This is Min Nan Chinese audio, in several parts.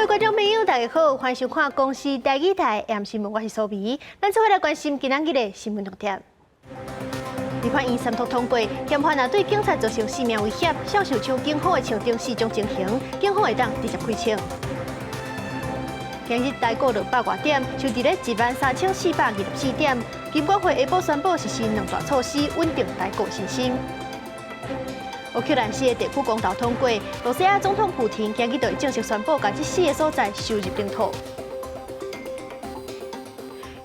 各位觀眾朋友，大家好，歡迎收看公視台語台 AM 新聞，我是蘇眉。咱做伙來關心今仔日的新聞重點。立法院三讀通過，嫌犯若對警察造成性命威脅，數受槍警方會槍定四種情形，警方會當直接開槍。今日台股落百外點，收佇咧13,424點。金管會下晡宣布實施兩大措施，穩定台股信心。烏克蘭四个地區公投通過，羅西亞總統普廷今日就會正式宣布，共這四个所在收入領土。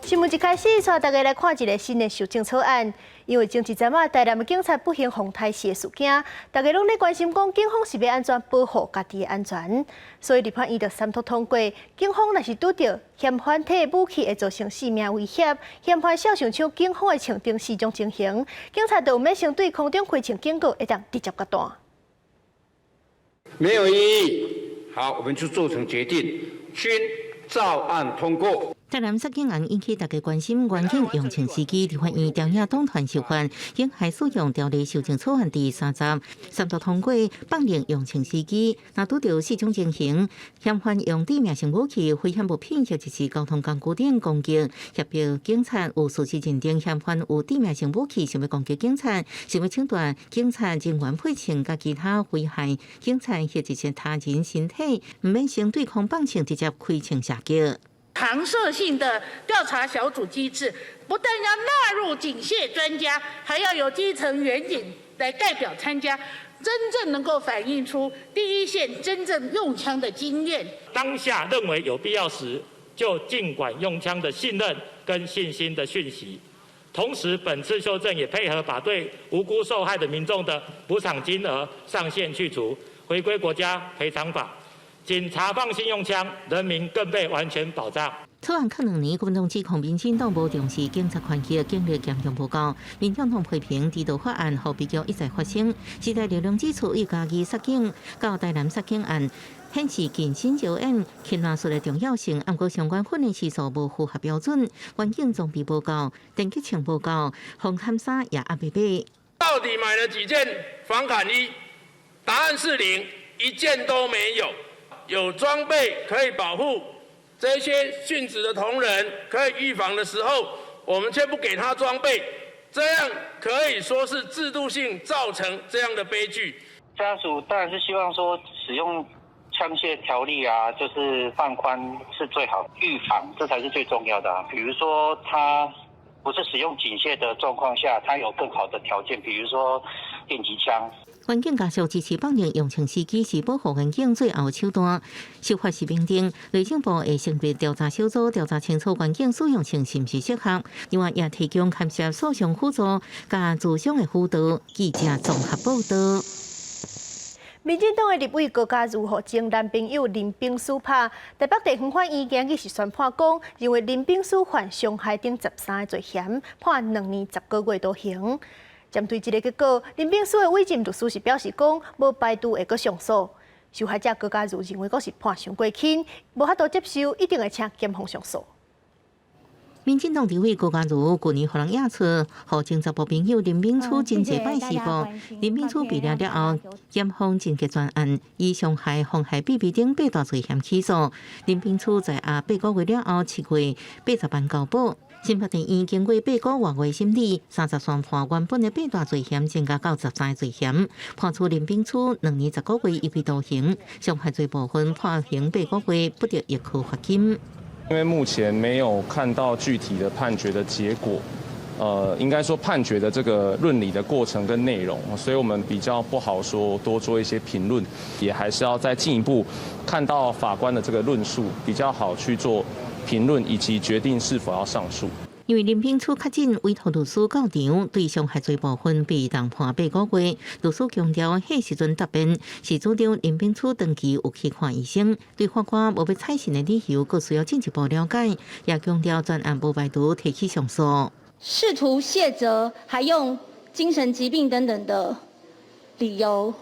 新聞一開始，帶大家來看一个新的修正草案。因為前一陣仔，台南的警察不幸予刣死的事件，大家攏咧關心講警方是欲按怎保護家己的安全，所以立法院就三讀通過，警方若是拄著嫌犯提武器會造成性命威脅，嫌犯數受槍警方會槍等四種情形，警察就毋免先對空中開槍警告，會當直接決斷。沒有異議，好，我們就做成決定，均照案通過。台南殺警案引起大家關心，員警用槍時機，立法院朝野黨團修法，警械使用條例修正草案第三集三讀通過，放任用槍時機，若拄著四種情形，嫌犯用致命性武器、危險物品或者是交通工具等攻擊，脅迫警察，有事實認定嫌犯有致命性武器，想欲攻擊警察，想欲搶奪警察人員配槍佮其他危害警察或者是他人身體，毋免先對空放槍，直接開槍射擊。常設性的調查小組機制，不但要納入警械專家，還要有基層員警來代表參加，真正能夠反映出第一線真正用槍的經驗。當下認為有必要時，就儘管用槍的信任跟信心的訊息。同時，本次修正也配合把對無辜受害的民眾的補償金額上限去除，回歸國家賠償法。警察放心用槍，人民更被完全保障。草案卡2年，國民黨指控民進黨無重視警察權力，警力嚴重無夠。民進黨批評治道法案予悲劇一再發生。時代力量指出，以嘉義殺警到台南殺警案，顯示近身招演擒拿術的重要性。毋過相關訓練時數無符合標準，員警裝備無夠，電擊槍無夠，防砍衫也猶未買。到底買了幾件防砍衣？答案是零，一件都沒有。有裝備可以保護這些殉職的同仁，可以預防的時候，我們卻不給他裝備，這樣可以說是制度性造成這樣的悲劇。家屬當然是希望說使用槍械條例啊，就是放寬是最好，預防這才是最重要的啊。比如說他不是使用警械的狀況下，他有更好的條件，比如說電擊槍。員警家屬支持放任用槍時機是保護員警最後手段。修法是明定，內政部會成立調查小組調查清楚員警使用槍是毋是適合。另外，也提供勘涉訴訟輔助、佮諮商的輔導。記者綜合報道。民進黨的立委高嘉瑜予前男朋友林秉樞拍，台北地方法院今日是宣判講，認為林秉樞犯傷害等13个罪嫌，判2年10個月徒刑。針對這个結果，林秉樞的委任律師是表示講，無排除會閣上訴。受害者高嘉瑜認為講是判傷過輕，無法度接受，一定會請檢方上訴。民進黨立委高嘉瑜舊年予人惹出，予前查埔朋友林秉樞真濟擺施暴。林秉樞被掠了後，檢方偵結專案，以傷害、妨害秘密等八大罪嫌起訴。林秉樞在押八個月了後，7月80萬交保。新北地院經過八個外月審理，33判原本的八大罪嫌增加到13个罪嫌，判處林秉樞2年10個月有期徒刑，傷害罪部分判刑八個月，不得易科罰金。因為目前沒有看到具體的判決的結果，應該說判決的這個論理的過程跟內容，所以我們比較不好說多做一些評論，也還是要再進一步看到法官的這個論述，比較好去做評論以及決定是否要上訴。因為林秉樞確診，委託律師到場，對傷害罪部分被動判八個月。律師強調，彼時陣答辯是主張林秉樞長期有去看醫生，對法官無欲採信的理由，閣需要進一步了解。也強調全案無排除提起上訴。試圖卸責，還用精神疾病等等的理由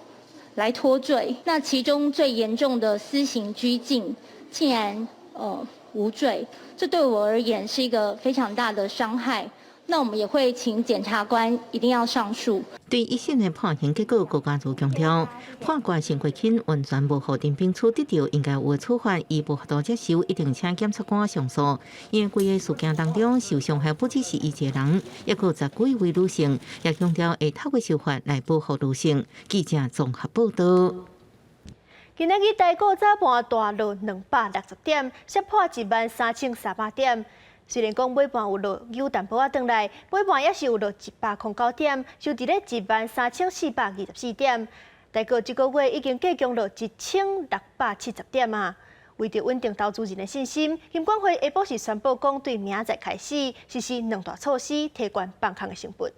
來脫罪。那其中最嚴重的私刑拘禁，竟然無罪，這對我而言是一個非常大的傷害。那我們也會請檢察官一定要上訴。對一審的判刑結果，高嘉瑜強調，判決刑過輕，完全無予陳炳初得著應該有的處罰，伊無法度接受，一定請檢察官上訴。因為規個事件當中受傷害不只是伊一個人，抑閣有十幾位女性，也強調會透過修法來保護女性。記者綜合報道。今仔日台股早盤大落260點，瀉破13,300點。雖然講尾盤有落有淡薄仔轉來，尾盤也是有落109點，收佇咧13,424點。台股這個月已經計共落1,670點啊！為著穩定投資人的信心，金管會下晡時宣布講，對明仔載開始實施兩大措施，提懸放空的成本。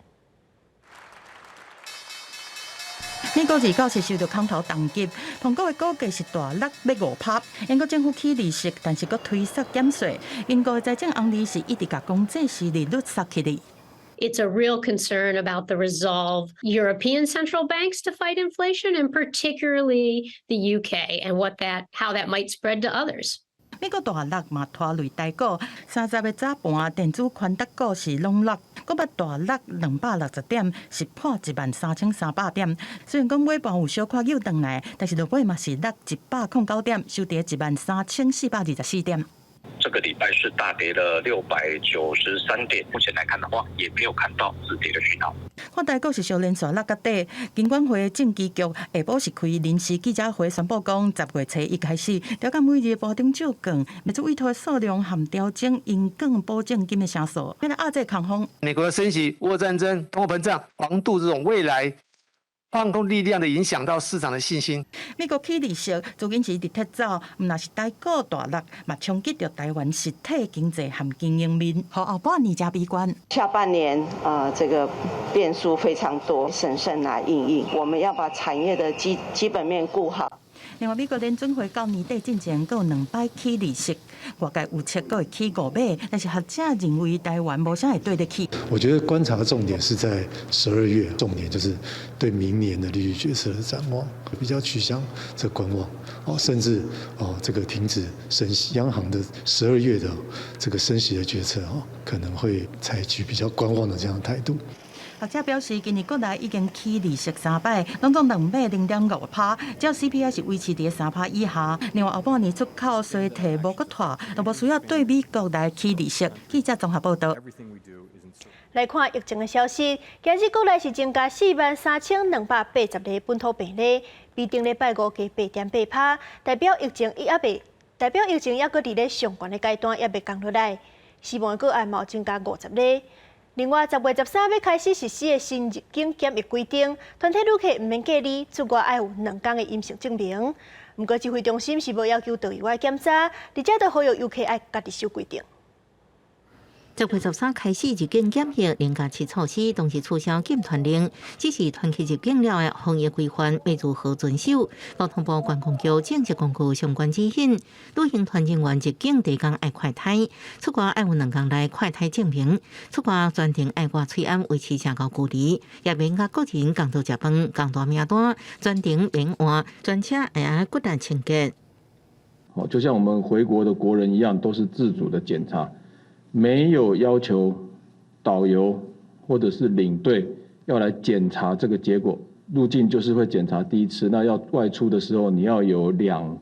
美國29日受著空頭重擊，蘋果的股價是大落欲5趴。英國政府起利息，但是閣推捒減稅。英國的財政紅利是一直共公債殖利率殺起哩。 It's a real concern about the resolve European central banks to fight inflation, and particularly the UK, and how that might spread to others. 美國大落嘛拖累台股，30日早盤電子寬達股是攏落，閣捌大落260點，是破13,300點。雖然講尾盤有小可扭轉來，但是落尾嘛是落109點，收佇13,424點。這個禮拜是大跌了693點，目前來看的話，也沒有看到止跌的訊號。看台股是小連續落甲底，金管會證期局下晡時開臨時記者會宣布講，10月初一開始，調降每日波動借券，賣出委託數量含調整銀券保證金的成數，變來壓制空方。美國的升息、烏俄戰爭、通貨膨脹、防杜這種未來放空力量的影響到市場的信心。美國起利息，資金是一直撤走，毋但是台股大落，嘛衝擊著台灣實體經濟和經營面，予後半年誠悲觀。下半年啊，這個變數非常多，審慎來因應。我們要把產業的基本面顧好。另外，美國聯準會到年底進前閣有兩擺起利息，外界預測閣會起五碼，但是學者認為台灣無啥會綴得起。我覺得觀察的重點是在12月，重點就是對明年的利率決策的展望，比較趨向這觀望，哦，甚至哦這個停止升息，央行的十二月的這個升息的決策哦，可能會採取比較觀望的這樣的態度。學者表示，今年國內已經起利息三擺，攏總兩碼0.5趴，只要 CPI 是維持佇3趴以下。另外後半年出口衰退無閣拖，都無需要對美國來起利息。記者綜合報道。來看疫情的消息，今日國內是增加43,280例本土病例，比頂禮拜五加8.8趴，代表疫情猶閣佇咧上懸的階段，猶未降落來。死亡個案嘛增加50例。另外，10月13欲開始實施的新入境檢疫規定，團體旅客毋免隔離，出外愛有2天的陰性證明。毋過指揮中心是無要求導遊愛檢查，而且都呼籲遊客愛家己守規定。 10月13開始入境檢疫0+7措施，同時取消禁團令，只是團客入境了的防疫規範欲如何遵守？交通部觀光局正式公告相關指引，旅行團人員入境第一工愛快篩，出外愛有2天內快篩證明，出外全程愛掛喙罨維持社交距離，也免共個人共桌食飯、共大名單，全程免換，全車愛愛骨力清潔。哦，就像我們回國的國人一樣，都是自主的檢查。沒有要求導遊或者是領隊要來檢查這個結果，入境就是會檢查第一次。那要外出的時候，你要有2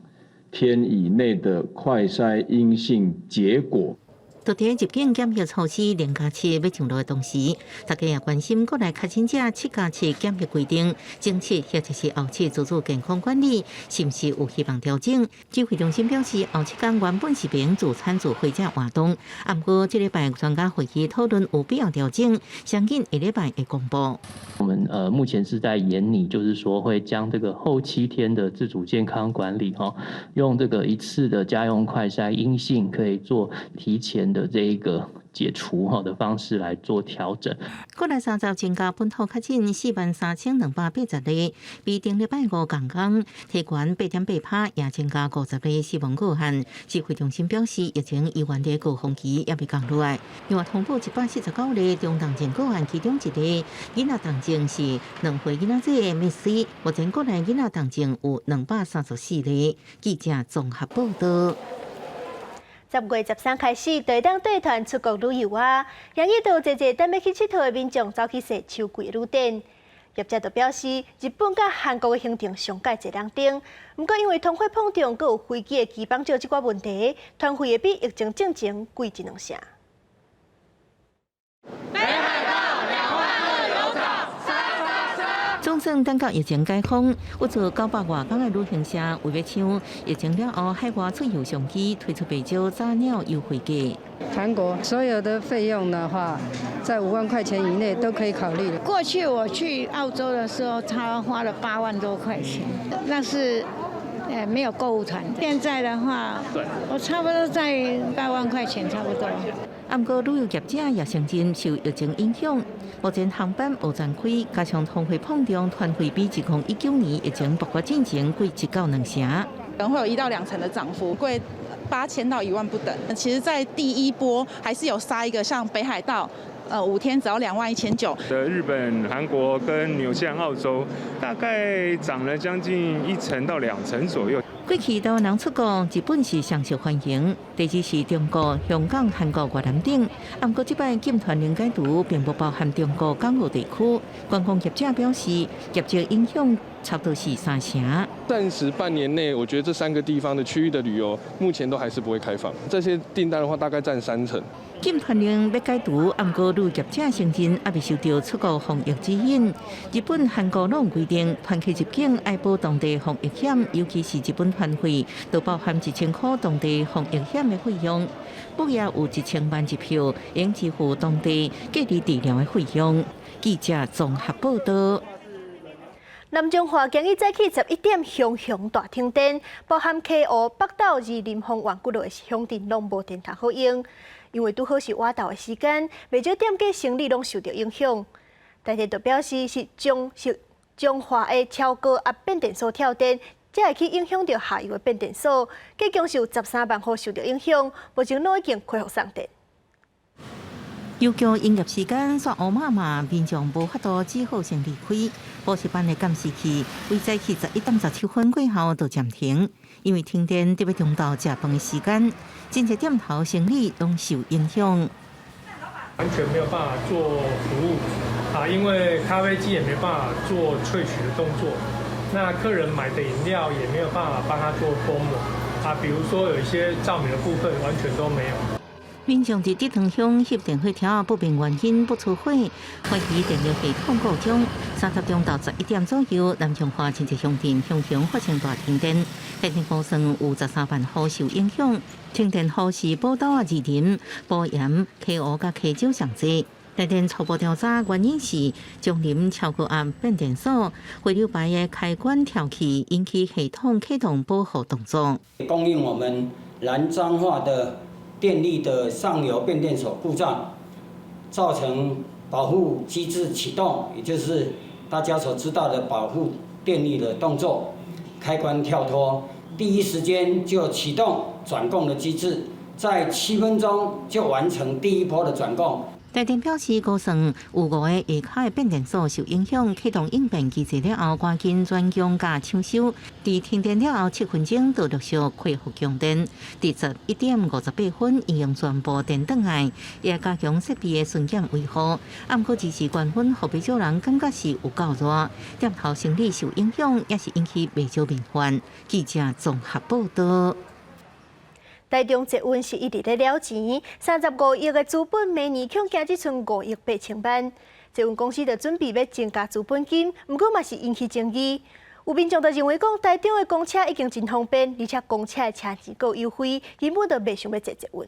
天以內的快篩陰性結果。昨天入境檢疫措施0+7欲上路的同時，大家也關心國內確診者7+7檢疫規定，前七或者是後七自主健康管理，是毋是有希望調整？指揮中心表示，後七天原本是免自參自回者活動，毋過這禮拜專家會議討論有必要調整，相信下禮拜會公布。我們目前是在研擬，就是說會將這個後7天的自主健康管理，哈，用這個一次的家用快篩陰性可以做提前的這一個解除哈的方式來做調整。國內30增加本土確診43,280例，比頂禮拜五仝工提懸8.8趴，也增加50例死亡個案。指揮中心表示，疫情依然佇高峰期，猶未降落來。另外通報149例中重症個案，其中一例囡仔重症是2歲囡仔仔的滅死。目前國內囡仔重症有234例。記者綜合報道。10月13開始，就會當帶團出國旅遊啊！今日都有濟濟等欲去𨑨迌的民眾走去踅秋季旅展。業者就表示，日本佮韓國的行程上蓋濟人訂，毋過因為通貨膨脹，閣有飛機的機班少這寡問題，團費會比疫情進前貴一兩成。北海道2萬2有找，殺殺殺！總算等到疫情解封，有做900外工的旅行社為欲搶疫情了後海外出遊商機，推出袂少早鳥優惠價。韓國所有的費用的話，在5萬塊錢以內都可以考慮。過去我去澳洲的時候，他花了8萬多塊錢，那是沒有購物團。現在的話，我差不多在8萬塊錢差不多。啊，毋過旅遊業者也承認受疫情影響，目前航班無全開，加上通貨膨脹，團費比2019年疫情爆發進前貴1到2成。可能會有1到2成的漲幅，貴8000到1萬不等。其實，在第一波還是有殺一個，像北海道，5天只要2萬1900。的日本、韓國跟紐西蘭、澳洲，大概漲了將近1成到2成左右。過去台灣人出國，日本是上受歡迎，第二是中國、香港、韓國、越南等。毋過這擺禁團令解除，並無包含中國港澳地區。觀光業者表示，業績影響差不多是3成。暫時半年內，我覺得這三個地方的區域的旅遊，目前都還是不會開放。這些訂單的話，大概佔3成。禁團令欲解除，毋過旅遊業者承認猶未受著出國防疫指引。日本、韓國攏規定，團客入境愛保當地防疫險，尤其是日本團費，都包含1000塊當地防疫險的費用。不也有1000萬入票，應支付當地隔離治療的費用。記者綜合報道。南彰化今日早起11點，熊熊大停電，包含溪湖、北斗、二林豐原幾落个鄉鎮攏無電通好用，因為拄好是倚晝的時間，袂少店家生理攏受著影響。台電就表示是彰是彰化的超高壓變電所跳電，才會去影響著下游的變電所，計共有13萬戶受著影響，目前攏已經恢復送電。郵局營業時間煞烏麻麻，民眾無法度只好先離開。補習班的監視器為早起11點17分過後就暫停，因為停電特別中晝食飯的時間，真濟店頭生理攏受影響。完全沒有辦法做服務啊，因為咖啡機也沒辦法做萃取的動作，那客人買的飲料也沒有辦法幫他做封膜啊，比如說有一些照明的部分完全都沒有。民眾佇竹塘鄉翕電火柱不明原因不出火，懷疑電力系統故障。30中晝11點左右，南彰化真濟鄉鎮熊熊發生大停電，台電估算有13萬戶受影響。停電戶是寶斗仔、二林、埔鹽、溪湖佮溪洲上濟。台電初步調查原因是彰林超高壓變電所匯流排的開關跳起，引起系統啟動保護動作。供應我們南彰化的電力的上游變電所故障，造成保護機制啟動，也就是大家所知道的保護電力的動作，開關跳脫，第一時間就啟動轉供的機制，在7分鐘就完成第一波的轉供。台電表示，估算有五個下跤的變電所受影響，啟動應變機制了後，趕緊轉供佮搶修。佇停電了後7分鐘就陸續恢復供電。佇11點58分已經全部電轉來，也加強設備的巡檢維護。毋過，這時關分，予袂少人感覺是有夠熱，店頭生理受影響，也是引起袂少民怨。記者綜合報道。台中捷運是一直咧了錢，35億的資本，明年恐驚只賰5億8千萬。捷運公司就準備欲增加資本金，毋過嘛是引起爭議。有民眾就認為講，台中的公車已經真方便，而且公車的車錢閣優惠，根本就袂想欲坐捷運。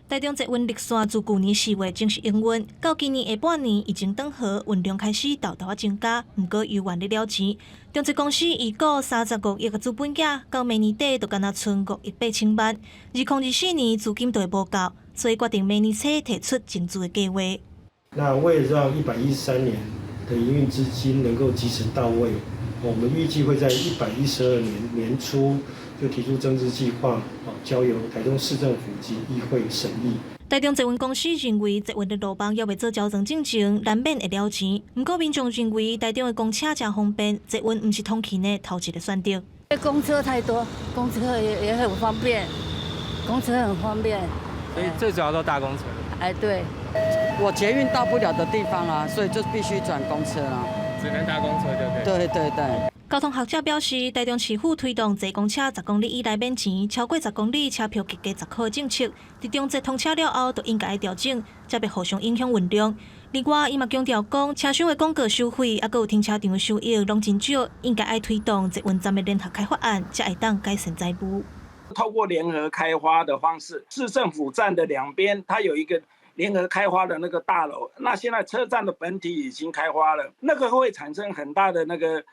台中捷運綠線自舊年4月正式營運，到今年下半年疫情轉好，運量開始沓沓仔增加，毋過猶原咧了錢。中捷公司預估35億的資本額，到明年底就干焦賰5億8千萬。2024年資金就會無夠，所以決定明年初提出增資的計劃。那為了讓113年的營運資金能夠及時到位，我們預計會在112年年初就提出增資計劃，交由台中市政府及議會審議。台中捷運公司認為捷運的路網猶未做調整進前，難免會了錢。毋過民眾認為台中的公車誠方便，捷運毋是通勤的頭一个選擇。公車太多，公車也很方便，公車很方便。所以最主要都搭公車。哎，對。我捷運到不了的地方啊，所以就必須轉公車啊。只能搭公車就可以。對對對。交通學者表示，台中市府推動坐公車十公里以內免錢，超過十公里車票加價10塊政策，佇中捷通車了後，就應該調整，才袂互相影響運量。另外，伊嘛強調講，車廂的廣告收費，猶閣有停車場的收益攏真少，應該愛推動捷運站的聯合開發案，才會當改善財務。透過聯合開發的方式，市政府站的兩邊，它有一個聯合開發的那個大樓，那現在車站的本體已經開發了，那個會產生很大的那個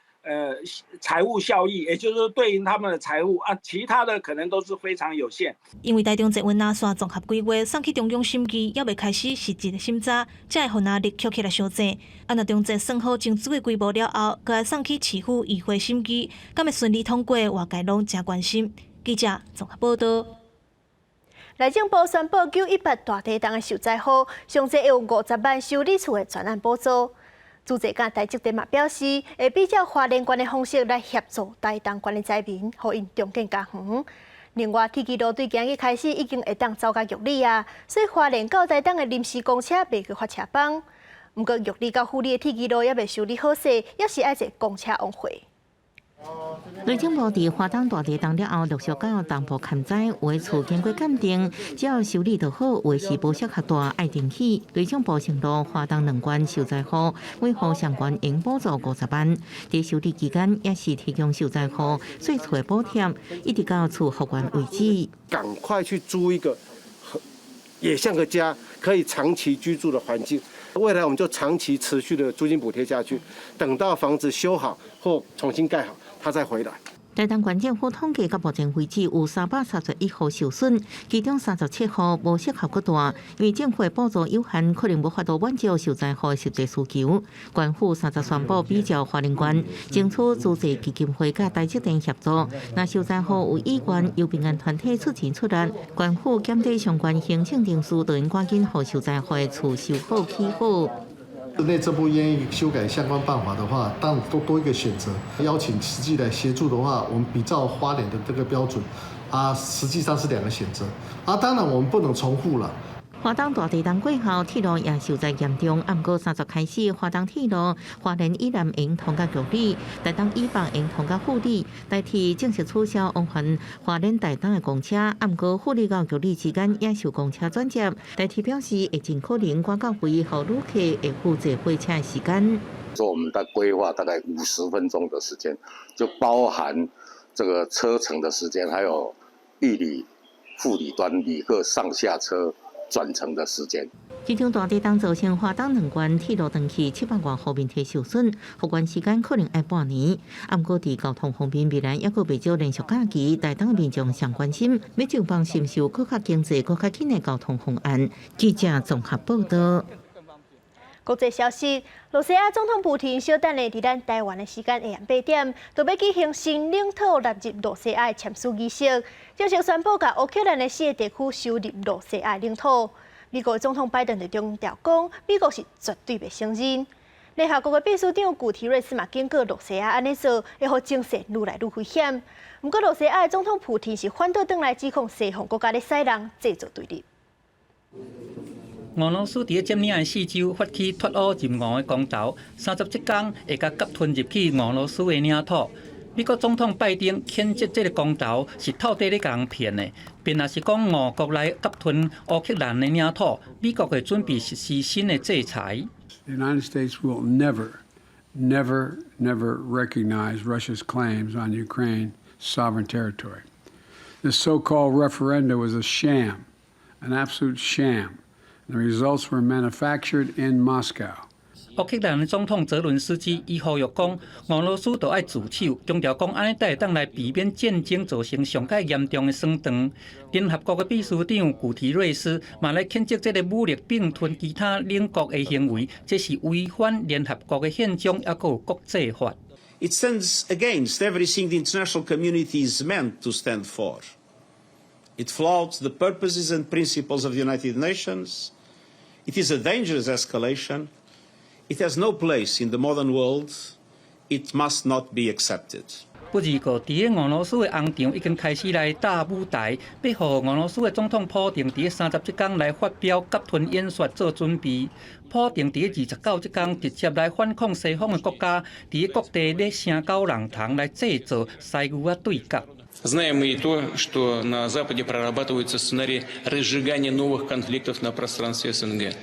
財務效益，也就是說對應他們的財務啊，其他的可能都是非常有限。因為台中捷運藍線綜合規劃送去中央審議，猶未開始實質的審查，才會予納入抾起來相爭。啊，若中捷算好增資的規模了後，閣愛送去市府議會審議，敢會順利通過，外界攏誠關心。記者綜合報道。內政部宣布9·18大地震的受災戶，上濟有50萬修理厝的專案補助。主計佮台積電嘛表示，會比照花蓮縣的方式來協助台東縣的災民，予𪜶重建家園。另外，鐵支路對今日開始已經會當走到玉里啊，所以花蓮到台東的臨時公車袂閣發車幫。毋過玉里到富里的鐵支路猶未修理好勢，猶是愛坐公車往回。內政部佇花東大地震了後，陸續到東部勘災，有的厝經過鑑定，只要修理就好，有的是無適合大愛重起。內政部承諾花東兩縣受災戶，每戶上懸應補助50萬。佇修理期間，也是提供受災戶稅厝的補貼，一直到厝復原為止。趕快去租一個，也像個家，可以長期居住的環境。未來我們就長期持續的租金補貼下去，等到房子修好或重新蓋好，他再回來。台東縣政府統計到目前為止有331戶受損，其中37戶無適合閣大，因為政府的補助有限，可能無法度滿足受災戶的實際需求。縣府三十宣布比照花蓮縣，爭取慈濟基金會佮台積電協助，若受災戶有意願，由民間團體出錢出力，縣府減低相關行政程序，就會趕緊予受災戶的厝修好起好。內政部願意修改相關辦法的話，當然多多一個選擇。邀請慈濟來協助的話，我們比照花蓮的這個標準，啊，實際上是兩個選擇。啊，當然我們不能重複了。花東大地震過後，鐵路也受災嚴重。毋過三十開始，花東鐵路花蓮以南會通到玉里，台東以北會通到富里。台鐵正式取消往返花蓮台東的公車，毋過富里到玉里之間也受公車轉接。台鐵表示會盡可能趕到位，予旅客會付坐火車的時間。說我們的規劃大概50分鐘的時間，就包含這個車程的時間，還有玉里、富里端旅客上下車轉乘的時間。這場大地震造成花東兩縣鐵路斷去700外戶面積受損，復原時間可能愛半年。毋過佇交通方面，未來猶閣袂少連續假期，台東民眾上關心，欲就幫尋求閣較經濟、閣較緊的交通方案。記者綜合報道。國際消息：羅西亞總統普廷小等下佇咱台灣的時間下暗8點，就欲舉行新領土納入羅西亞的簽署儀式，正式宣布共烏克蘭的四個地區收入羅西亞領土。美國總統拜登就強調講，美國是絕對袂承認。聯合國的秘書長古提瑞斯嘛警告羅西亞按呢做，會予情勢愈來愈危險。毋過羅西亞的總統普廷是反倒轉來指控西方國家咧使人製造對立。俄羅斯佇咧佔領的四州發起脫烏入俄的公投，37工會共併吞入去俄羅斯的領土。美國總統拜登譴責這個公投是透底咧共人騙的，並若是講俄國來併吞烏克蘭的領土，美國會準備實施新的制裁。 The United States will never, never, never recognize Russia's claims on Ukraine sovereign territory. This so-called referendum was a sham, an absolute sham. The results were manufactured in Moscow. 烏克蘭的總統澤倫斯基伊呼籲講，俄羅斯著愛自首，強調講按呢才會當來避免戰爭造成上蓋嚴重的損傷。聯合國的秘書長古提瑞斯嘛來譴責這個武力併吞其他鄰國的行為，這是違反聯合國的憲章，猶閣有國際法。 It stands against everything the international community is meant to stand for. It flouts the purposes and principles of the United Nations. It is a dangerous escalation. It has no place in the modern world. It must not be accepted. 本不過，佇咧俄羅斯的紅場已經開始來搭舞台，欲予俄羅斯的總統普丁佇咧30這工來發表甲吞演說做準備。普丁佇咧29這工直接來反抗西方的國家，佇咧各地咧聲高人頭來製造師牛仔對角。 Знаем мы и то, что на Западе прорабатываются сценарии разжигания новых конфликтов на пространстве СНГ.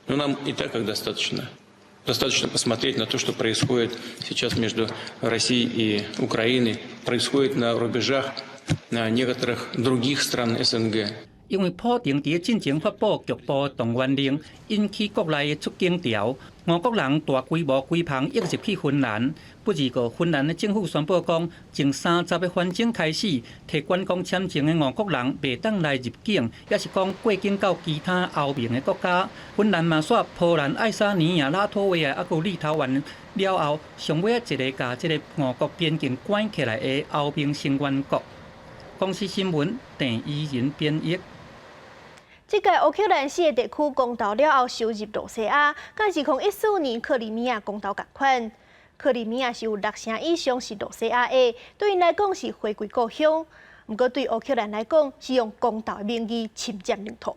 Но нам и так их достаточно. Достаточно посмотреть на то, что происходит сейчас между Россией и Украиной, происходит на рубежах на некоторых других стран СНГ. 因為普丁佇咧進前發布局部動員令，引起國內的出境潮，俄國人大規模規篷湧入去芬蘭。不過，芬蘭的政府宣布講，從30的番鐘開始，提觀光簽證的俄國人袂當來入境，抑是講過境到其他歐盟的國家。芬蘭嘛煞波蘭、愛沙尼亞、拉脫維亞，猶閣立陶宛了後，上尾仔一個共這个俄國邊境關起來的歐盟成員國。公視新聞鄭怡仁編譯。這屆烏克蘭四个地區公投了後收入露西亞，佮2014年克里米亞公投仝款。克里米亞是有六成以上是露西亞的，對𪜶來講是回歸故鄉。毋過對烏克蘭來講，是用公投的名義侵佔領土。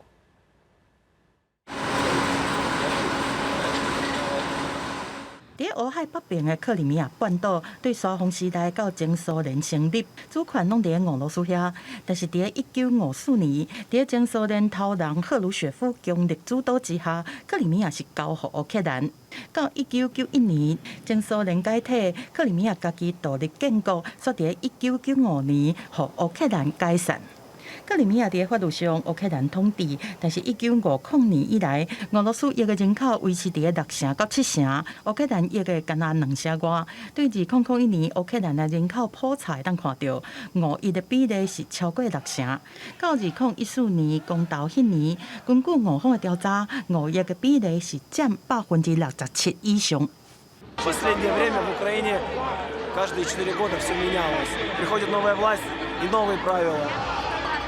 佇烏海北邊的克里米亞半島，對沙皇時代到前蘇聯成立，主權攏佇咧俄羅斯遐。但是佇咧1954年，佇咧前蘇聯頭人赫魯雪夫強力主導之下，克里米亞是交予烏克蘭。到1991年，前蘇聯解體，克里米亞家己獨立建國，煞佇咧1995年，予烏克蘭解散。克里米亞佇法律上烏克蘭統治，但是1950年以來，俄羅斯裔的人口維持佇咧六成到七成，烏克蘭裔的干焦兩成外。對2001年烏克蘭的人口普查會當看著，俄裔的比例是超過六成。到2014年公投彼年，根據俄方的調查，俄裔的比例是佔67%以上。 В последнее время в Украине каждые 4 года все менялось. Приходит новая власть и новые правила.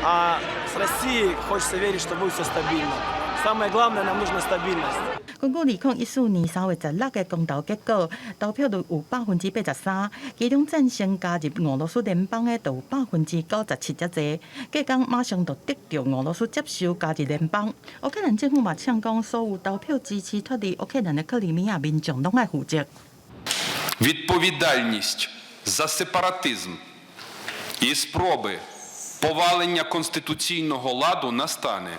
А с Россией хочется верить, что будет все стабильно. Самое главное, нам нужна стабильность. 根據2014年3月16的公投結果，投票率有83%，其中贊成加入俄羅斯聯邦的就有97%遮濟。隔工馬上就得著俄羅斯接受加入聯邦。烏克蘭政府嘛嗆講，所有投票支持脫離烏克蘭的克里米亞民眾攏愛負責。 Відповідальність за сепаратизм і спроби повалення конституційного ладу настане.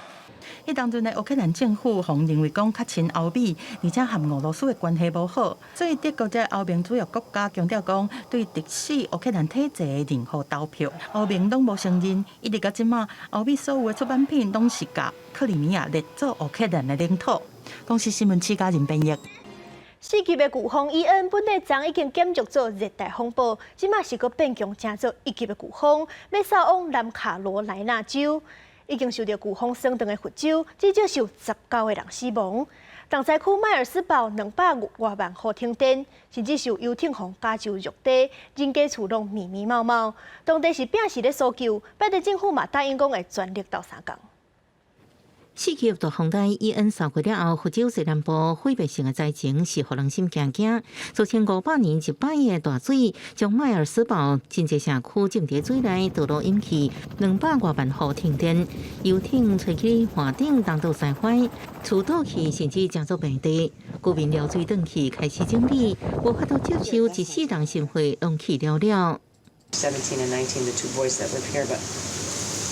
彼當陣的烏克蘭政府予認為講較親歐美，而且和俄羅斯的關係無好，所以德國這歐盟主要國家強調講，對敵視烏克蘭體制的任何投票，歐盟攏無承認。一直到這馬，歐美所有的出版品攏是共克里米亞列做烏克蘭的領土。公視新聞施嘉仁編譯。四級的颶風伊恩本來昨已經減弱做熱帶風暴，這馬是閣變強，成做一級的颶風，欲掃往南卡羅來納州。已經受著颶風損斷的佛州，至少是有19個人死亡。重災區邁爾斯堡200外萬戶停電，甚至是有遊艇予加州入底，人家厝攏密密麻麻。當地是拼死咧搜救，拜登政府嘛答應講會全力鬥相共。四級大風台伊恩掃過了後，佛州西南部毀滅性的災情是予人心驚驚。造成500年一擺的大水，將邁爾斯堡真濟社區浸佇水內，道路淹去，200外萬戶停電，遊艇吹去岸頂，東倒西歪，厝倒去，甚至成做平地。居民撩水轉去開始整理，無法度接受一世人心血攏去了了。 17 and 19, the two boys that live here, but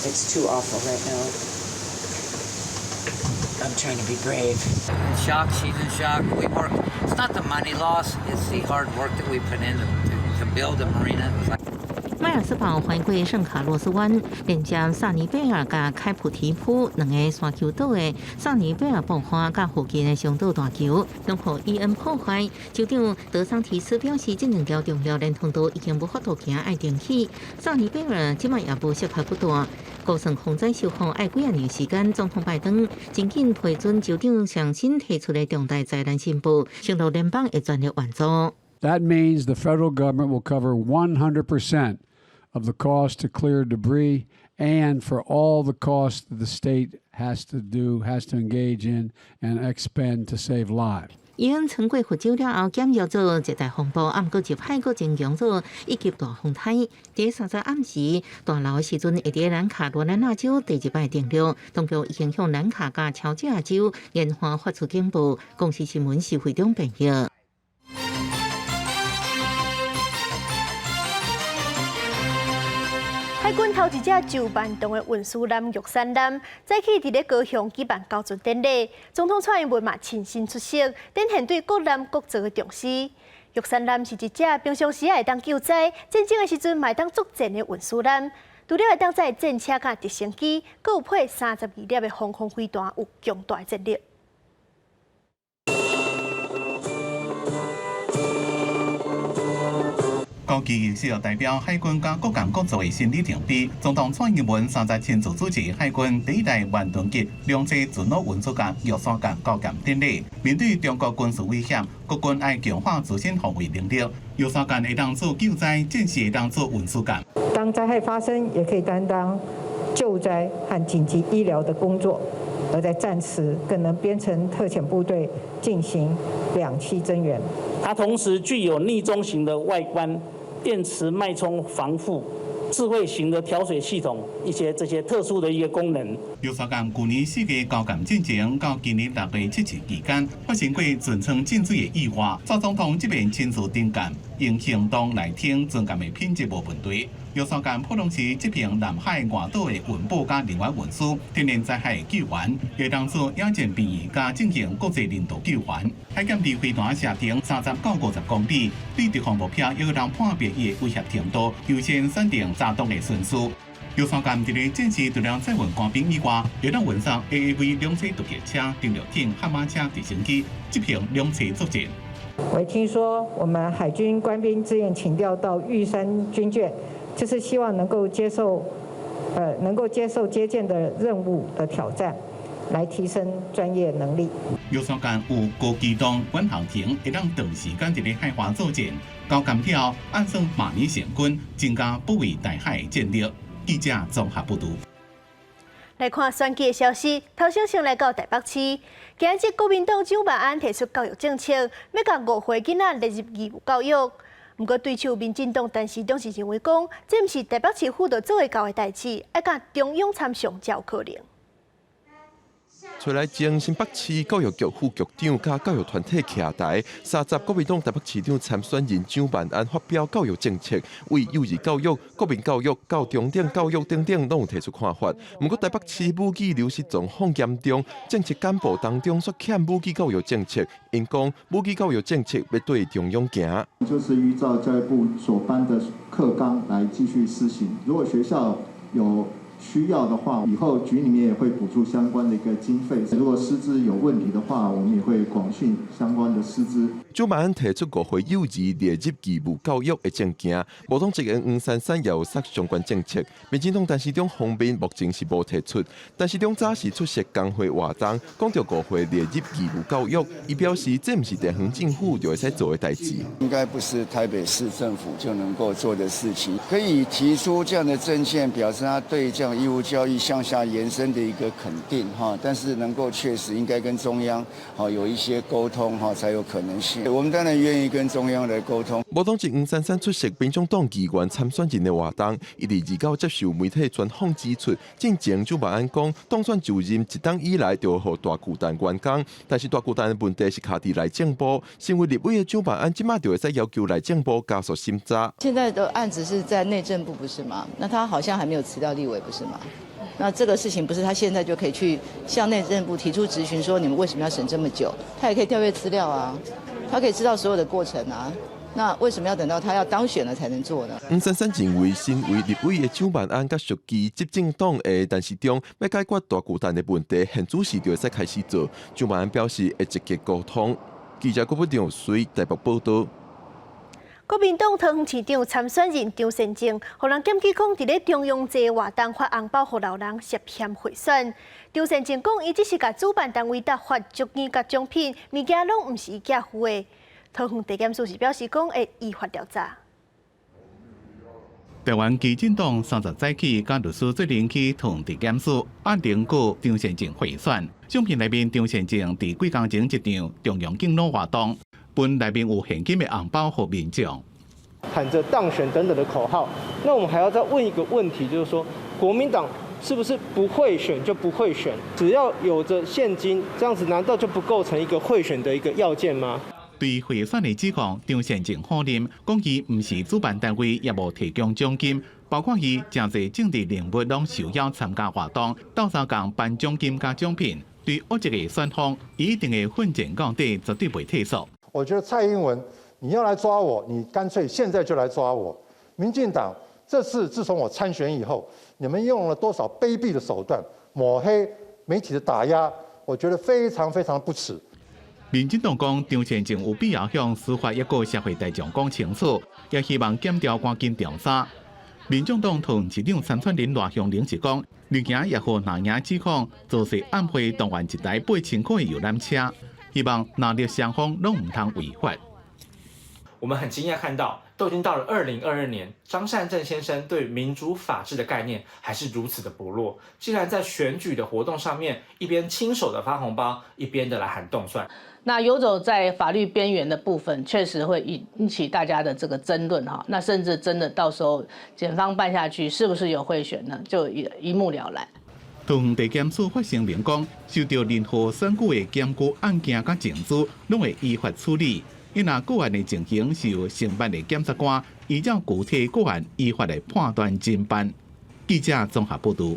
it's too awful right now. I'm trying to be brave. In shock, she's in shock. We work. It's not the money loss; it's the hard work that we put in to build a marina. It was like 邁爾斯堡橫過聖卡洛斯灣，連接薩尼貝爾佮開普提普兩个沙丘島的薩尼貝爾爆發，佮附近的雙島大橋，攏予伊恩破壞。州長德桑提斯表示，這兩條重要連通道已經無法度行，愛重起。薩尼貝爾這擺也無適合不大。估算洪災修復愛幾仔年時間，總統拜登真緊批准州長上新提出的重大災難申報，承諾聯邦會全力援助。 That means the federal government will cover 100% of the cost to clear debris and for all the costs that the state has to do, has to engage in and expend to save lives. 𪜶穿過佛州了後，減弱做熱帶風暴，毋過入海閣增強做一級大風颱。佇30暗時大流的時陣，會佇南卡羅來納州第二擺登陸，當局已經向南卡佮喬治亞州沿岸發出警報。公視新聞是會長編譯。海軍頭一隻9萬噸的運輸艦玉山艦，早起佇咧高雄舉辦交船典禮，總統蔡英文嘛親身出席，展現對國艦國造的重視。玉山艦是一隻平常時會當救災、戰爭的時陣嘛會當作戰的運輸艦，除了會當載戰車佮直升機，閣有配32粒的防空飛彈，有強大的戰力。高級儀式代表海軍佮國艦國造的新里程碑，總統蔡英文30親自主持海軍第一代萬噸級兩棲巡邏運輸艦玉山艦交艦典禮。面對中國軍事威脅，國軍愛強化自身防衛能力。玉山艦會當做救災，戰時會當做運輸艦。當災害發生，也可以擔當救災和緊急醫療的工作，而在戰時更能編成特遣部隊進行兩棲增援。它同時具有匿蹤型的外觀、電磁脈衝防護、智慧型的調水系統，一些這些特殊的一個功能。玉山艦去年4月交艦進前到今年6月測試期間，發生過船艙進水的意外。蔡總統這邊親自登艦，用行動來挺船艦的品質無問題。玉山艦普通時執行南海外島的運補佮人員運輸、天然災害救援，會當做野戰病院佮進行國際人道救援。海劍離飛彈射程30到50公里，對敵方目標會當判別伊的威脅程度，優先選定炸彈的順序。玉山艦佇咧戰時除了載運官兵以外，會當運送 AAV 兩棲突擊車、登陸艇、悍馬車、直升機，執行兩棲作戰。我聽說我們海軍官兵自願請調到玉山軍艦，就是希望能夠接受，能夠接受接艦的任務的挑戰，來提升專業能力。玉山艦有高機動遠航艇，會當長時間佇咧海岸作戰。交艦了後，按算馬年成軍，增加保衛台海的戰力。記者綜合報導。來看選舉的消息，頭先先來到台北市，今日國民黨蔣萬安提出教育政策，欲共5歲囡仔列入義務教育。毋過對手民進黨陳時中是認為講，這毋是台北市府就做會到的代誌，愛佮中央參詳才有可能。揣來前新北市教育局副局長佮教育團體徛台，30國民黨台北市長參選人蔣萬安發表教育政策，為幼兒教育、國民教育、到中等教育等等，攏有提出看法。毋過台北市母語流失狀況嚴重，政策簡報當中煞欠母語教育政策。𪜶講母語教育政策欲對中央行，就是依照教育部所頒的課綱來繼續施行。如果學校有需要的話，以後局裡面也會補助相關的一個經費。如果師資有問題的話，我們也會廣訓相關的師資。蔣萬安提出5歲幼兒列入義務教育的政見，無黨籍的黃珊珊也有說相關政策。民進黨陳時中方面目前是無提出，陳時中早時出席工會活動，講著5歲列入義務教育，伊表示這毋是地方政府就會使做的代誌。應該不是台北市政府就能夠做的事情，可以提出這樣的政見，表示他對這樣義務教育向下延伸的一個肯定哈，但是能夠確實應該跟中央有一些溝通哈，才有可能性。我們當然願意跟中央來溝通。無黨籍黃珊珊出席民眾黨議員參選人的活動，伊佇29接受媒體專訪指出，進前蔣萬安講當選就任一冬以來就予大巨蛋完工，但是大巨蛋的問題是卡佇內政部，身為立委的蔣萬安這馬就會使要求內政部加速審查。現在的案子是在內政部不是嗎？那他好像還沒有辭掉立委不是嗎？那這個事情不是他現在就可以去向內政部提出質詢，說你們為什麼要審這麼久？他也可以調閱資料啊，他可以知道所有的過程啊。那為什麼要等到他要當選了才能做呢？黃珊珊認為，身為立委的蔣萬安佮屬於執政黨的陳時中，欲解決大巨蛋的問題，現主時就會使開始做。蔣萬安表示會積極溝通。記者郭不良隨台北報道。國民黨桃園市長參選人張善政，予人檢舉講，佇咧中央節活動發紅包予老人涉嫌賄選。張善政講，伊只是共主辦單位搭發祝願佮獎品，物件攏毋是伊寄付的。桃園地檢署是表示講會依法調查。台灣基進黨30早起佮律師做陣去桃園地檢署按鈴告張善政賄選。相片內面張善政佇幾工前一場中央敬老活動，分內面有現金的紅包予民眾，喊着當選等等的口號。那我們還要再問一個問題，就是說國民黨是不是不賄選就不會選？只要有着現金，這樣子難道就不構成一個賄選的一個要件嗎？對賄選的指控，張善政否認，講伊毋是主辦單位，也無提供獎金，包括伊誠濟政治人物攏受邀參加活動，鬥相共頒獎金佮獎品。對惡質的選風，伊一定會奮戰到底，絕對袂退縮。我覺得蔡英文，你要來抓我，你乾脆現在就來抓我。民進黨這次自從我參選以後，你們用了多少卑鄙的手段，抹黑媒體的打壓，我覺得非常非常不恥。民進黨講張善政有必要向司法抑閣社會大眾講清楚，也希望檢調趕緊調查。民眾黨桃園市長參選人賴香伶是講，綠營也予藍營指控，造勢暗會動員一台8000塊的遊覽車，希望藍綠雙方攏毋通違法。我們很驚訝看到，都已經到了2022年，張善政先生對民主法治的概念還是如此的薄弱，竟然在選舉的活動上面，一邊親手的發紅包，一邊的來喊凍蒜。那遊走在法律邊緣的部分，確實會引起大家的這個爭論哈。那甚至真的到時候檢方辦下去，是不是有賄選呢？就一目了然。桃園地檢署發聲明講，收到任何選舉的檢舉案件佮證據，攏會依法處理。伊若個案的情形是由承辦的檢察官依照具體個案依法來判斷偵辦。記者綜合報導。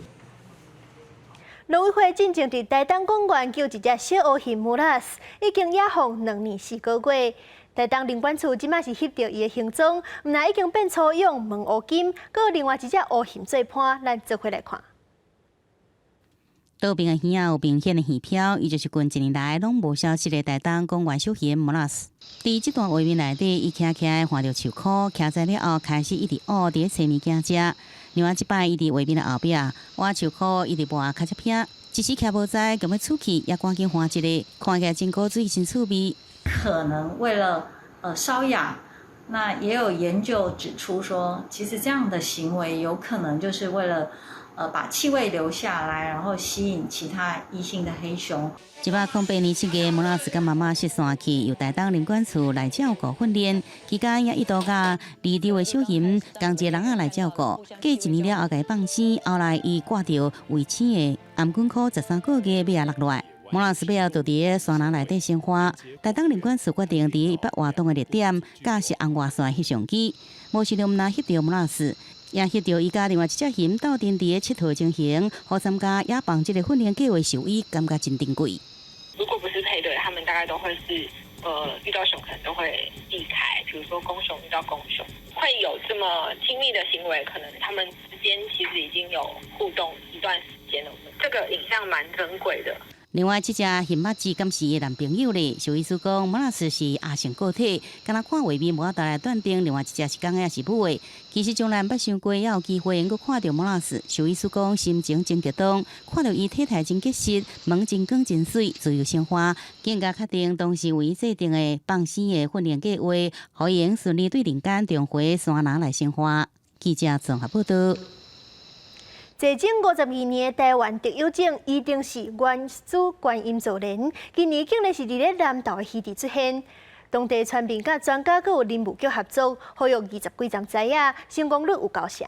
農委會進前佇台東公園救一隻小黑熊母拉斯，已經野放2年4個月。台東林管處這馬是翕著伊的行蹤，毋但已經變粗勇問烏金，閣有另外一隻烏熊做伴，咱做伙來看。倒邊的耳仔有明顯的耳飄，伊就是近一年來攏無消息的台東公園小熊莫拉斯。佇這段畫面內底，伊徛徛看著樹箍，徛在了後開始一直挖佇咧揣物件食。另外一擺，伊佇畫面的後壁挖樹箍，一直磨跤跡片，一時徛無在，共欲出去，也趕緊換一个，看起來真古錐，真趣味。可能為了瘙癢，那也有研究指出說，其實這樣的行為有可能就是為了把氣味留下來，然後吸引其他異性的黑熊。108年7月，莫拉斯佮媽媽失散去，由台東林管處來照顧訓練。期間也一度佮離丟的小熊仝一个人仔來照顧。過一年了後，共伊放生，後來伊掛著圍生的頷頸箍13個月尾仔落來。莫拉斯尾仔就佇个山林內底生活。台東林管處決定佇伊捌活動的熱點，架設紅外線翕相機，無想著毋但翕著莫拉斯。也翕著伊佮另外一隻熊鬥陣佇个𨑨迌情形，予參加野放這个訓練計劃獸醫感覺真珍貴。如果不是配對，他們大概都會是，遇到熊可能都會避開，比如說公熊遇到公熊，會有這麼親密的行為，可能他們之間其實已經有互動一段時間了。這個影像蠻珍貴的。另外，這隻熊仔子敢是伊男朋友咧？獸醫師講，莫拉斯是亞成個體，敢若看畫面無法度來斷定另外一隻是公的抑是母的。其實從來毋捌想過，猶有機會會閣看著莫拉斯。獸醫師講，心情真激動，看著伊體態真結實，毛真光真媠，自由生活，更加確定當時為伊制定的放生的訓練計劃，予伊會順利對人間重回山林來生活。記者綜合報導。坐種52年的臺灣特有種，伊定氏原始觀音座蓮，今年竟然是佇咧南投的魚池出現。當地村民佮專家閣有林務局合作，撫育20幾叢栽仔，成功率有九成。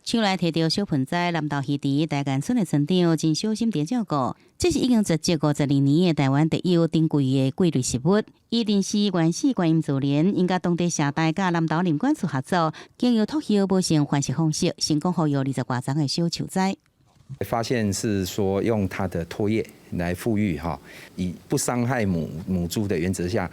手內提著小盆栽，南投魚池大干村的村長真小心佇照顧。這是已經絕跡52年的臺灣特有珍貴的桂類植物。伊定是原始觀音座蓮，𪜶佮當地社大佮南投林管處合作，經由托育無性繁殖方式，成功撫育20外叢的小樹栽。發現是說用它的唾液來復育哈，以不傷害母株的原則下，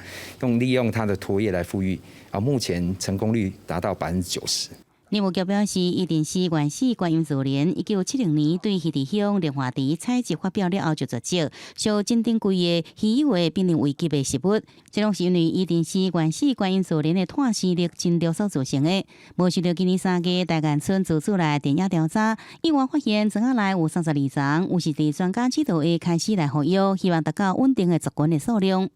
利用它的唾液來復育啊，目前成功率達到90%。林務局表示，伊定是原始觀音座蓮，1970年對魚池鄉蓮花池採集發表了後就絕跡，屬真珍貴的稀有的瀕臨危機的植物。這攏是因為伊定是原始觀音座蓮的炭生力真弱所造成的。無想著今年3月，大干村自主來田野調查，意外發現莊仔內有32叢，有是佇專家指導下開始來復育，希望達到穩定的族群的數量。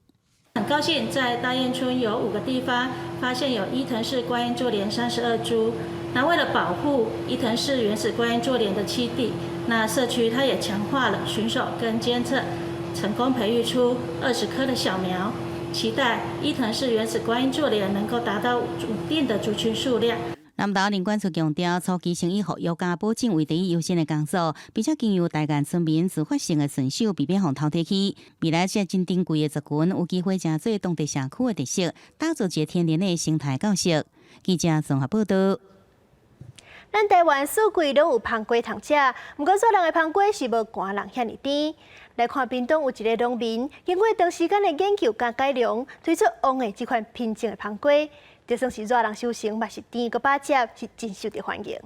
很高興在大堰村有五個地方發現有伊藤氏觀音座蓮32株。那為了保護伊藤氏原始觀音座蓮的棲地，那社區它也強化了巡守跟監測，成功培育出20棵的小苗。期待伊藤氏原始觀音座蓮能夠達到穩定的族群數量。南投林管處強調，初期先以復育佮保種為第一優先的工作，並且經由大巖村民自發性的順手避免予偷提去。未來這真珍貴的族群有機會成做當地社區的特色，打造一个天然的生態教室。記者綜合報道。咱台灣四季攏有芳瓜通食，毋過熱人的芳瓜是無寒人遐爾甜。來看屏東有一个農民，經過長時間的研究佮改良，推出王的這款品種的芳瓜，就算是熱人收成，嘛是甜閣飽食，是真受著歡迎。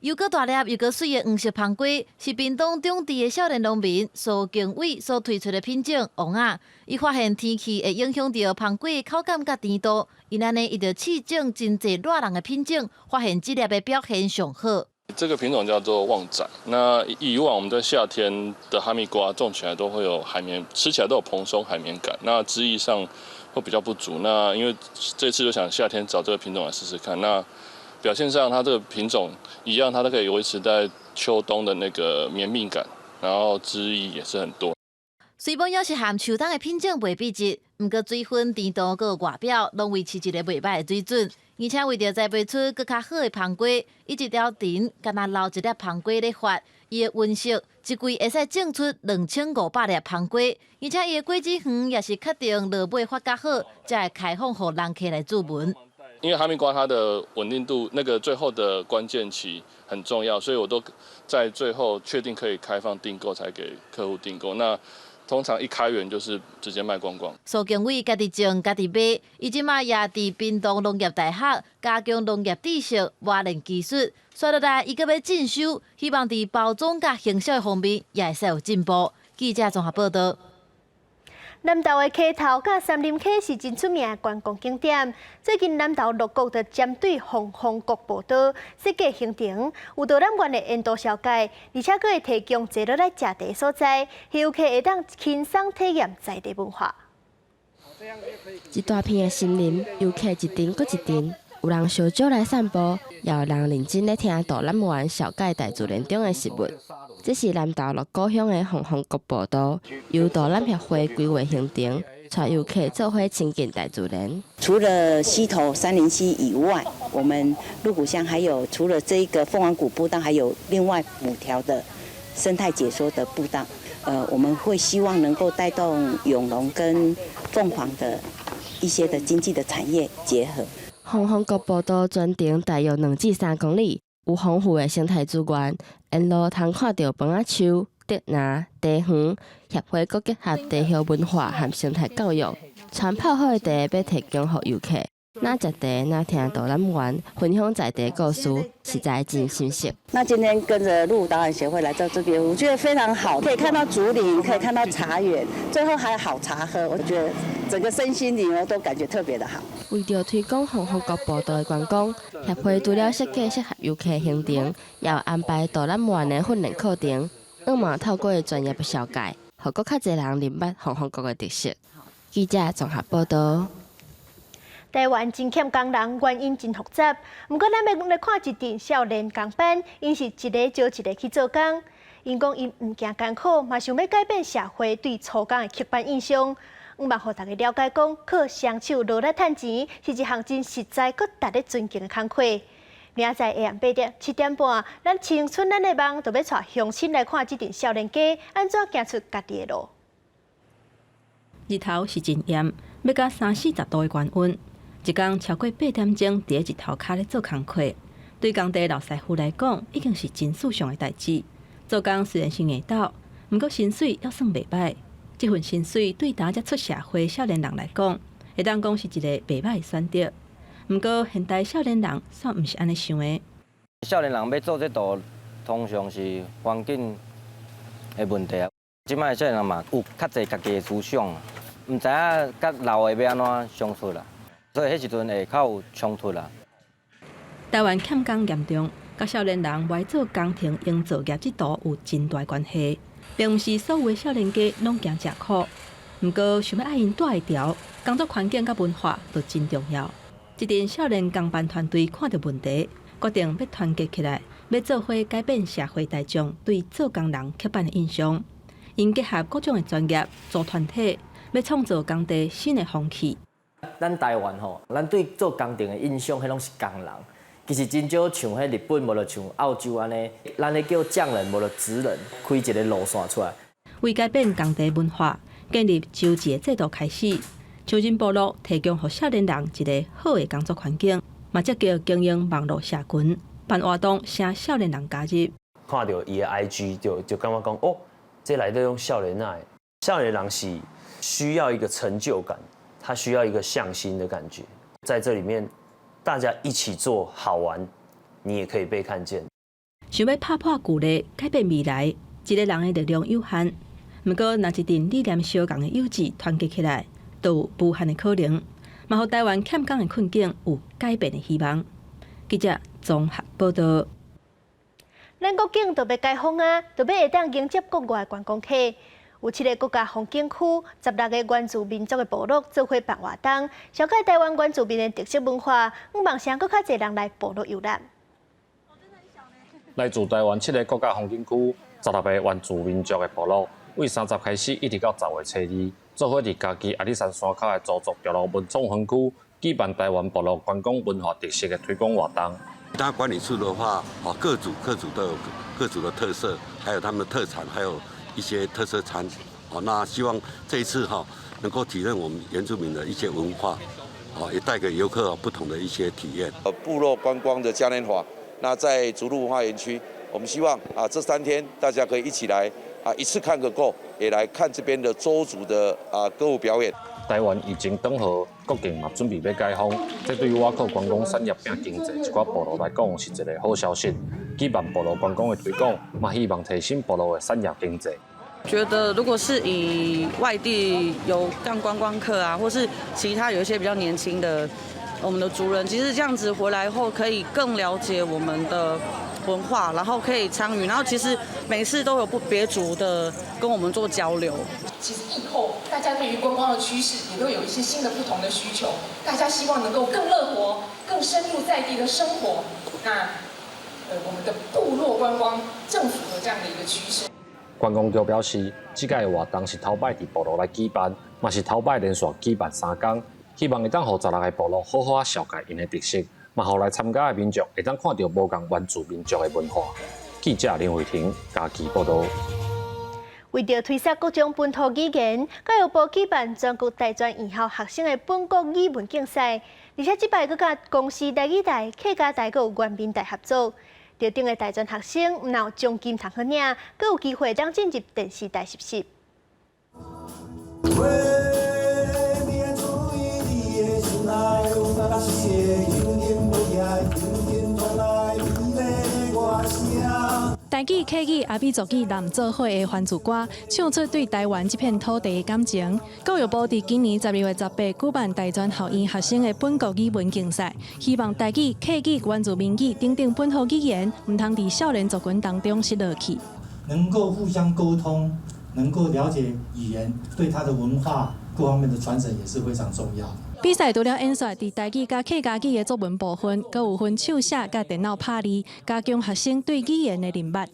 又閣大粒又閣媠的黃色芳瓜，是屏東長治的少年農民蘇敬偉所推出的品種王仔。伊發現天氣會影響著芳瓜的口感佮甜度，因按呢，伊就試種真濟熱人的品種，發現這粒的表現上好。這個品種叫做旺仔。那以往我們在夏天的哈密瓜種起來都會有海綿，吃起來都有蓬鬆海綿感，那汁液上會比較不足。那因為這次就想夏天找這個品種來試試看。那表現上，它這個品種一樣，它都可以維持在秋冬的那個綿密感，然後汁液也是很多。雖罔猶是和秋冬的品種袂比質，毋過水分、甜度閣外表攏維持一个袂䆀的水準。而且為著栽培出閣較好的芳瓜，伊一條田干焦留一粒芳瓜咧發，伊的溫室一季會使種出2500粒芳瓜，而且伊的果子園也是確定落尾發較好，才會開放予人客來注文。因為哈密瓜它的穩定度，那個最後的關鍵期很重要，所以我都在最後確定可以開放訂購才給客戶訂購。那通常一開園就是直接賣光光。蘇經緯家己種、家己賣，伊這馬也佇屏東農業大學加強農業知識、磨練技術。紲落來，伊閣欲進修，希望佇包裝佮行銷方面也會使有進步。記者綜合報道。南投的溪頭佮杉林溪是真出名的觀光景點。最近南投鹿谷就針對鳳凰谷步道設計行程，有導覽員的沿途紹介，而且閣會提供坐落來食茶所在，遊客會當輕鬆體驗在地文化。一大片的森林，遊客一陣閣一陣，有人相招來散步，也有人認真咧聽導覽員紹介大自然中的食物。這是南投鹿谷鄉的鳳凰谷步道，由導覽協會規劃行程，帶遊客做伙親近大自然。除了溪頭杉林溪以外，我們鹿谷鄉還有除了這個鳳凰谷步道，還有另外五條的生態解說的步道。我們會希望能夠帶動永隆跟鳳凰的一些的經濟的產業結合。鳳凰谷步道全長大約2至3公里，有豐富的生態資源，沿路通看著楓仔樹、竹林、茶園，協會閣結合地方文化和生態教育，沖泡好的茶欲提供予遊客。若食茶，若聽導覽員分享在地故事，實在真新鮮。那今天跟着鹿谷導覽協會來到這邊，我覺得非常好，可以看到竹林，可以看到茶園，最後還有好茶喝，我覺得整個身心靈我都感覺特別的好。為著推廣鳳凰谷步道的觀光，協會除了設計適合遊客行程，也有安排導覽員的訓練課程，希望透過專業的紹介，予閣較濟人認捌鳳凰谷的特色。記者綜合報道。台灣真欠工人，原因真複雜。毋過，咱欲來看一陣少年工班，𪜶是一个招一个去做工。𪜶講𪜶毋驚艱苦，嘛想欲改變社會對粗工的刻板印象。向望予大家了解講，靠雙手努力趁錢是一項真實在、閣值得尊敬的工課。明仔載下暗8點7點半，咱青春咱的夢，就欲帶鄉親來看這陣少年家按怎行出家己的路。日頭是真炎，欲到三四十度的高溫。一工超過8點鐘，佇日頭跤咧做工課，對工地老師傅來講，已經是真穡常的代誌。做工雖然是硬鬥，毋過薪水猶算袂䆀。這份薪水對今才出社會少年人來講，會當講是一个袂䆀的選擇。毋過現代少年人煞毋是按呢想的。少年人欲做這道，通常是環境的問題啊。這擺少年人嘛有較濟家己的思想，毋知影佮老的欲按怎相處啦。所以彼時陣會較有衝突啦。台灣欠工嚴重，佮少年人無愛做工程營造業這途有真大關係，並毋是所有的少年家攏驚食苦。毋過想欲愛𪜶帶會牢，工作環境佮文化都真重要。這陣少年工班團隊看著問題，決定欲團結起來，欲做伙改變社會大眾對做工人刻板的印象。𪜶結合各種的專業組團體，欲創造工地新的風氣。咱台灣吼，咱對做工程的印象，彼攏是工人。其實真少像彼日本，無就像澳洲按呢，咱彼叫匠人，無就職人，開一个路線出來。為改變工地文化，建立周期的制度開始，樹人部落提供予少年人一个好的工作環境，嘛積極經營網路社群，辦活動，請少年人加入。看著伊的 IG 就感覺講，哦，這內底攏少年仔，少年人是需要一個成就感，他需要一個向心的感覺，在這裡面大家一起做好玩，你也可以被看見。想欲拍破舊例，改變未來，一个人的力量有限。毋過，若一陣理念相仝的幼稚團結起來，就有無限的可能，嘛予台灣欠工的困境有改變的希望。記者綜合報道。咱國境就欲解封啊，就欲會當迎接國外觀光客。有七个國家風景區，16個原住民族的部落做伙辦活動，紹介台灣原住民的特色文化，向望吸引閣較濟人來部落遊覽。來自台灣七個國家風景區，16個原住民族的部落，對30開始一直到10月初2，做伙佇嘉義阿里山山跤的鄒族聚落文創園區舉辦台灣部落觀光文化特色的推廣活動。當管理處的話，哦，各族各族都有各族的特色，還有他們的特產，還有一些特色餐。哦，那希望這一次哈，能夠體認我們原住民的一些文化，哦，也帶給遊客不同的一些體驗。部落觀光的嘉年華，那在逐鹿文化園區，我們希望啊，這3天大家可以一起來啊，一次看個夠，也來看這邊的鄒族的啊歌舞表演。台灣疫情轉好，國境嘛準備欲解封，這對於倚靠觀光產業拼經濟一寡部落來講是一个好消息。舉辦部落觀光的推廣，嘛希望提升部落的產業經濟。覺得如果是以外地有像觀光客啊，或是其他有一些比較年輕的我們的族人，其實這樣子回來後可以更了解我們的文化，然後可以參與，然後其實每次都有不別族的跟我們做交流。其實疫後大家對於觀光的趨勢也都有一些新的不同的需求，大家希望能夠更樂活、更深入在地的生活。那我們的部落觀光正符合這樣的一個趨勢。觀光局表示，這屆活動是頭擺佇部落來舉辦，嘛是頭擺連續舉辦3工，希望會當予16个部落好好仔紹介𪜶的特色，嘛予來參加的民眾會當看著無仝原住民族的文化。記者林慧婷嘉義報導。為著推廣各種本土語言，教育部舉辦全國大專院校學生的本國語文競賽，而且這擺閣佮公視台語台、客家台閣有原民台合作。得獎的大專學生毋但有獎金通好領，閣有機會當進入電視台實習。台語、客語、阿美族語摾做伙的番族歌，唱出對台灣這片土地的感情。教育部佇今年12月18舉辦大專校院學生的本國語文競賽，希望台語、客語、原住民語等等本土語言，毋通佇少年族群當中失落去。能夠互相溝通，能夠了解語言，對他的文化各方面的傳承也是非常重要。比賽除了演說佇台語佮客家語的作文部分，閣有分手寫佮電腦拍字，加強學生對語言的認捌。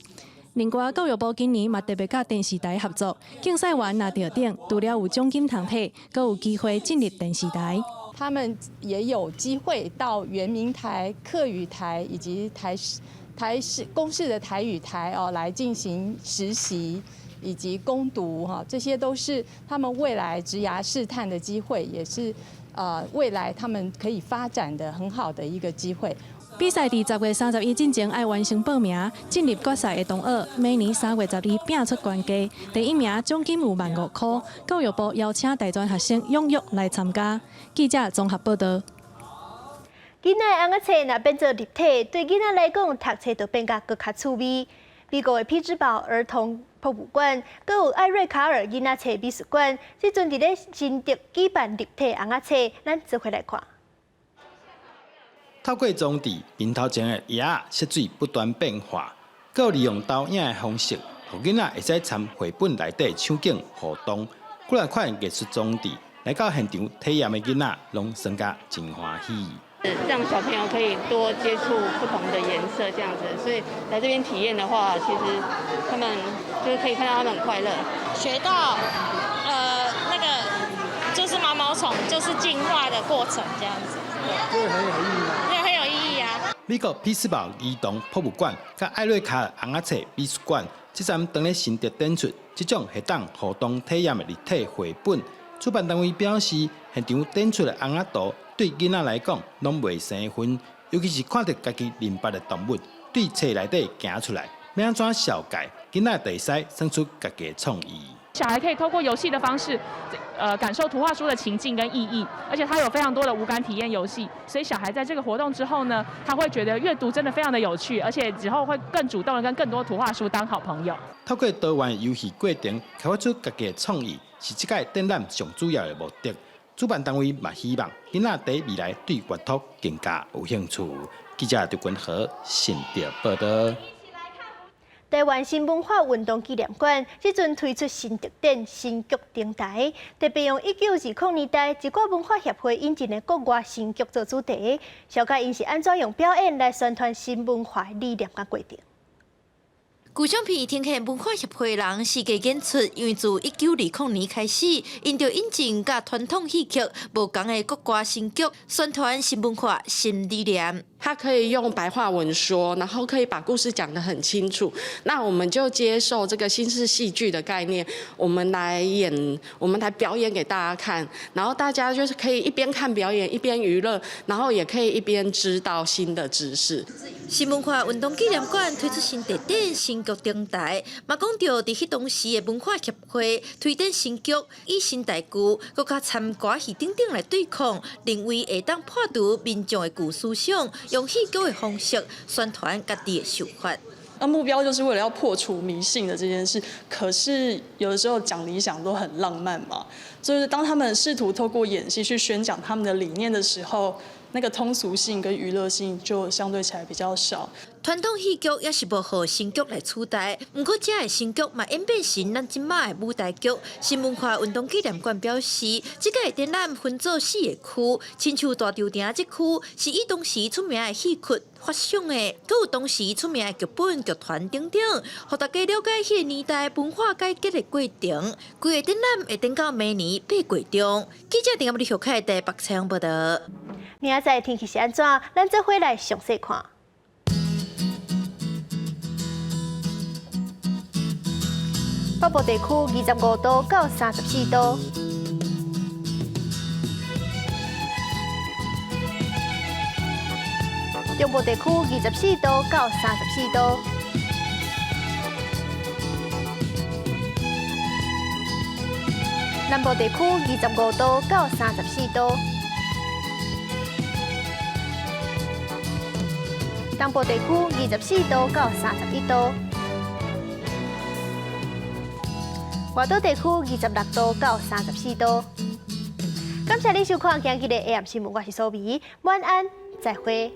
另外，教育部今年嘛特別佮電視台合作，競賽員若得獎，除了有獎金通摕，閣有機會進入電視台。他們也有機會到原民台、客語台以及台視公視的台語台哦來進行實習以及攻讀哈，這些都是他們未來職涯試探的機會，也是未來他們可以發展的很好的一個機會。比賽佇10月31進前愛完成報名，進入決賽的同學，每年3月12拚出懸低，第一名獎金有15,000塊。教育部邀請大專學生踴躍來參加。記者綜合報導。囡仔尪仔冊若變做立體，對囡仔來講，讀冊就變甲閣較趣味。美國的匹茲堡兒童博物館，閣有艾瑞卡爾囡仔冊美術館，這陣佇咧新竹舉辦立體尪仔冊，咱做伙來看。透過裝置，鏡頭前的頁仔色水不斷變化，閣利用投影的方式，予囡仔會使參繪本內底場景互動，幾若款藝術裝置來到現場體驗的囡仔，攏耍甲真歡喜。讓小朋友可以多接觸不同的顏色，這樣子，所以來這邊體驗的話，其實他們就是可以看到他們很快樂。學到，那個就是毛毛蟲，就是進化的過程，這樣子。這很有意義嗎？對，很有意義啊。美國匹茲堡兒童博物館佮艾瑞卡尪仔冊美術館，這站當咧新竹展出這種會當互動體驗的立體繪本。主辦單位表示，現場展出的尪仔圖對囡仔來講攏袂生分，尤其是看著家己認捌的動物，對冊內底行出來，欲按怎紹介，囡仔就會使耍出家己的創意。小孩可以透過遊戲的方式，感受圖畫書的情境跟意義，而且它有非常多的五感體驗遊戲，所以小孩在這個活動之後呢，他會覺得閱讀真的非常的有趣，而且之後會更主動的跟更多圖畫書當好朋友。透過多元遊戲過程，開發出家己的創意，是這屆展覽上主要的目的。主辦單位嘛希望囡仔佇未來對閱讀更加有興趣。記者劉君和新竹報導。台灣新文化運動紀念館這陣推出新特展新劇登台，特別用1920年代一寡文化協會引進的國外新劇做主題，紹介𪜶是按怎用表演來宣傳新文化理念佮過程。舊相片呈現文化協會人設計演出，因為自1920年開始，𪜶就引進佮傳統戲曲無仝的國外新劇，宣傳新文化、新理念。他可以用白話文說，然後可以把故事講得很清楚。那我們就接受這個新式戲劇的概念，我們來演，我們來表演給大家看，然後大家就是可以一邊看表演，一邊娛樂，然後也可以一邊知道新的知識。新文化運動紀念館推出新特展新劇登台，嘛講著佇彼當時的文化協會推展新劇，以新台語，閣佮參歌戲等等來對抗，認為會當破除民眾的舊思想，用戲劇的方式宣傳家己的想法。那目標就是為了要破除迷信的這件事，可是有的時候講理想都很浪漫嘛，就是當他們試圖透過演戲去宣講他們的理念的時候，那個通俗性跟娛樂性就相對起來比較少。傳統戲劇也是無予新劇來取代，毋過這个新劇嘛演變成咱這馬的舞台劇。新文化運動紀念館表示，這屆展覽分做四個區，親像大稻埕這區是以當時出名的戲曲發想的，閣有當時出名的劇本、劇團等等，予大家了解彼个年代文化改革的過程。規個展覽會展到明年8月中。記者鄭阿麗小凱台北採訪報導。明仔載天氣是按怎？咱做伙來詳細看。北部地區25度到34度，中部地區24度到34度，南部地區25度到34度，東部地區24度到31度。外島地區26度到34度。感謝你收看今日的 AM 新聞，我是蘇美，晚安，再會。